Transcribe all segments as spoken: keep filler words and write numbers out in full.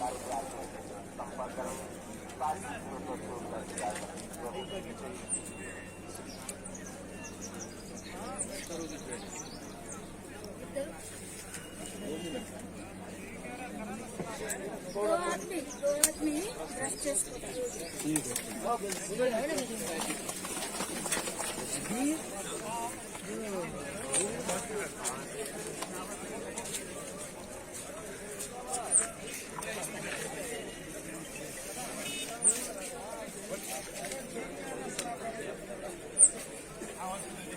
दो आदमी, दो आदमी ड्रेस चेंज करते हैं।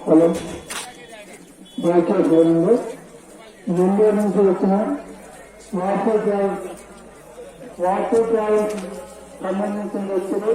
हेलो, దయచేసి వినండి. నెల్లూరు నుంచి వచ్చిన వాటర్ ట్రావెల్స్, వాటర్ ట్రావెల్స్ సంబంధించిన వ్యక్తులు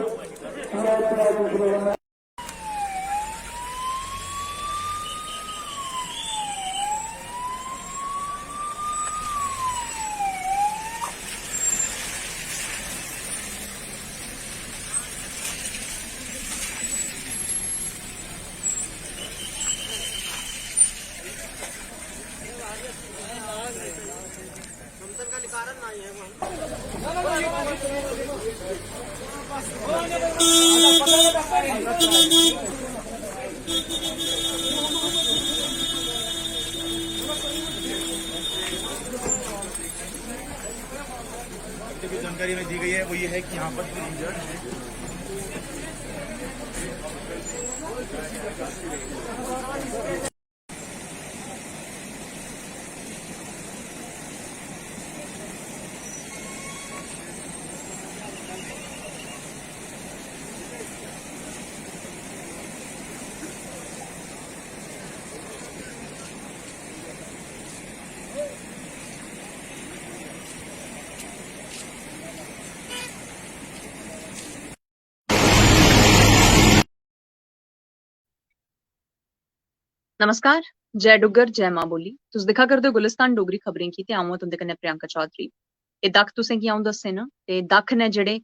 जानकारी में दी गई है, वो ये है कि यहाँ पर जो इंजर्ड हैं, नमस्कार, जय डुग्गर, जय मां बोली। तुस दिक्खा करदे ओ गुलिस्तान डोगरी खबरें गी ते अ'ऊं आं तुं'दे कन्नै प्रियंका चौधरी। एह् दक्ख तुसें गी अ'ऊं दस्से न ते दक्ख न जेह्ड़े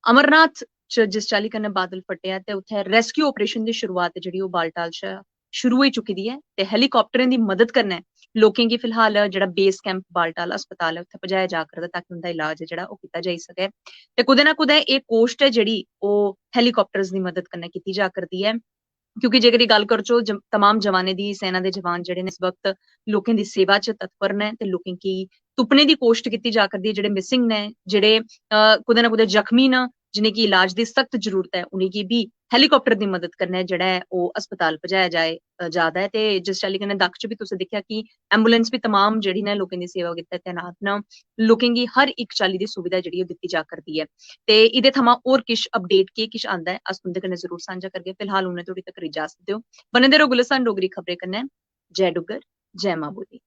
अमरनाथ च जिस चाल्ली कन्नै बादल फट्टेआ ते उत्थै रेस्क्यू ऑपरेशन दी शुरुआत जेह्ड़ी ओह् बालटाल शा शुरू होई चुकी दी ऐ ते हेलीकाप्टरें दी मदद कन्नै लोकें गी फिलहाल जेह्ड़ा बेस कैंप बालटाल अस्पताल ऐ उत्थै पजाया जा करदा ताकि उं'दा इलाज ऐ जेह्ड़ा ओह् कीता जाई सकै। ते कुतै ना कुतै एह् कोशट ऐ जेह्ड़ी ओह् हेलीकाप्टर्स दी मदद कन्नै कीती जा करदी ऐ। क्योंकि जेकर एह् गल्ल करचो ज-, तमाम जवानें दी, सेना दे जवान जेह्ड़े न इस वक्त लोकें दी सेवा च तत्पर न ते लोकें गी तुप्पने दी कोशट कीती जा करदी ऐ, जेह्ड़े मिसिंग न, जेह्ड़े, अ, कुतै ना कुतै जख्मी न, जिनेंगी इलाज दी सख्त जरूरत ऐ, उनेंगी बी हेलीकाप्टर दी मदद कन्नै जेह्ड़ा ऐ ओह् अस्पताल पजाया जाए, अ, जा दा ऐ। ते जिस चाल्ली कन्नै दक्ख च बी तुसें दिक्खेआ कि एम्बुलेंस बी तमाम जेह्ड़ी न लोकें दी सेवा गित्तै तैनात न, लोकें गी हर इक चाल्ली दी सुविधा जेह्ड़ी ओह् दित्ती जा करदी ऐ। ते एह्दे थमां होर किश अपडेट केह् किश आंदा ऐ, अस तुं'दे कन्नै जरूर सांझा करगे। फिलहाल उ'नें धोड़ी तक्कर इजाजत देओ। बने दे रहो गुलिस्तान डोगरी खबरें कन्नै। जय डुग्गर, जय मां बोली।